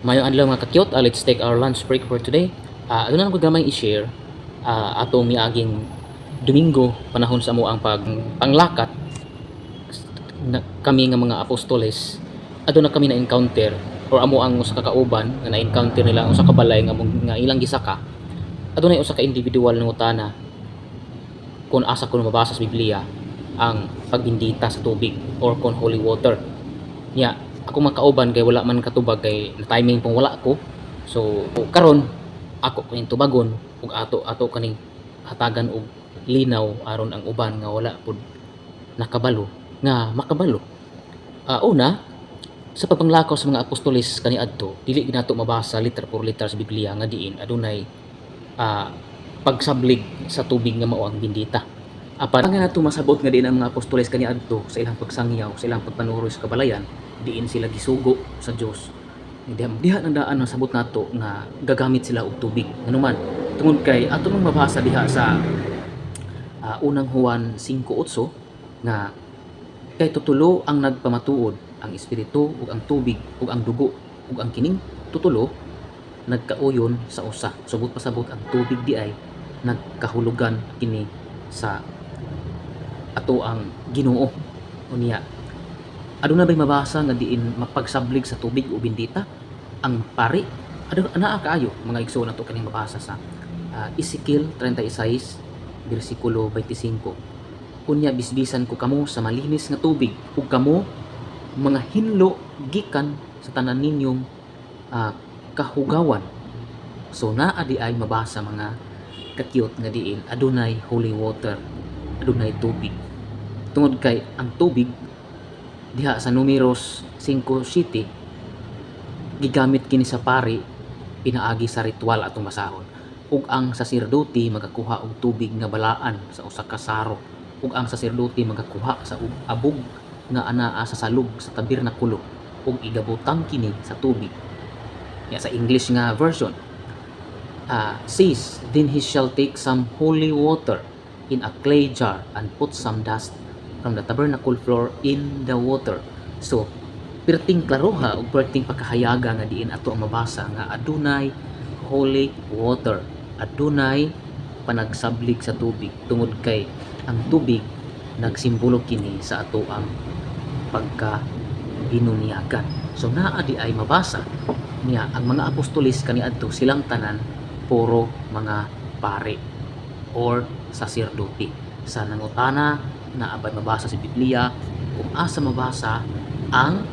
Maayong adlaw, mga ka-cute. Let's take our lunch break for today. Aduna lang ko gamay i-share atong miaging Domingo, panahon sa amo ang pag panglakat na, kami nga mga apostoles, aduna kami na encounter or amo ang usa ka kauban nga na-encounter nila ang usa ka balay nga, nga ilang gisaka. Adunay usa ka individual nangutana kung asa kuno mabasa sa Biblia ang pagbindita sa tubig or kon holy water. Nya ako mga kauban kay wala man katubag kay na timing pong wala ko. So karon ako kaning tubagon ug ato ato kaning hatagan og linaw aron ang uban nga wala pud nakabalo nga makabalo. Una, sa pagpanglakaw sa mga apostoles kaniadto, dili ginato mabasa literal por literal sa Biblia nga diin adunay pagsablig sa tubig nga mao ang bindita. Apan nga nato masabot nga diin ang mga apostoles kaniadto sa ilang pagsangyaw, sa ilang pagpanuroy sa kabalayan, diin sila gisugo sa Dios. Diha, diha nang daan masabot nato nga gagamit sila og tubig. Nganuman, tungod kay ato nang mabasa diha sa Unang Juan 5:8 nga kay tutulo ang nagpamatuod, ang espiritu ug ang tubig ug ang dugo, ug ang kining tutulo nagkauyon sa usa. Subot pasabot, ang tubig di ay nagkahulugan kini sa ato ang Ginoo. Unya, aduna bay mabasa nga diin mapagsablig sa tubig o bindita ang pari? Aduna, anaa kaayo, mga igsoon. Ato kaning mabasa sa Ezekiel 36 bersikulo 25: "Unya bisbisan ko kamo sa malinis nga tubig ug kamo mga hinlo gikan sa tanan ninyong kahugawan." So naa di ay mabasa, mga ka-cute, nga diin adunay holy water, adunay tubig, tungod kay ang tubig diha sa Numeros 5:7 gigamit kini sa pari pinaagi sa ritual. Atong basahon: "Ug ang saserdote magakuha og tubig nga balaan sa usa ka saro, ug ang saserdote magakuha sa abog nga anaa sa salog sa tabernakulo ug igabutang kini sa tubig." Ya, sa English nga version says, "Then he shall take some holy water in a clay jar and put some dust from the tabernacle floor in the water." So perting klaroha ug perting pagkahayaga nga diin ato ang mabasa nga adunay holy water, adunay panagsablig sa tubig, tungod kay ang tubig nagsimbolo kini sa ato ang pagka binunyagan. So naa di ay mabasa niya ang mga apostolis kaniadto, silang tanan puro mga pari or saserdote. Sa nangutana na abay mabasa sa Biblia kung asa mabasa ang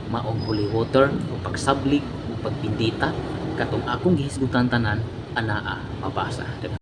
maong holy water o pagsablig o pagbindita, katong akong gihisgutan tanan anaa mabasa.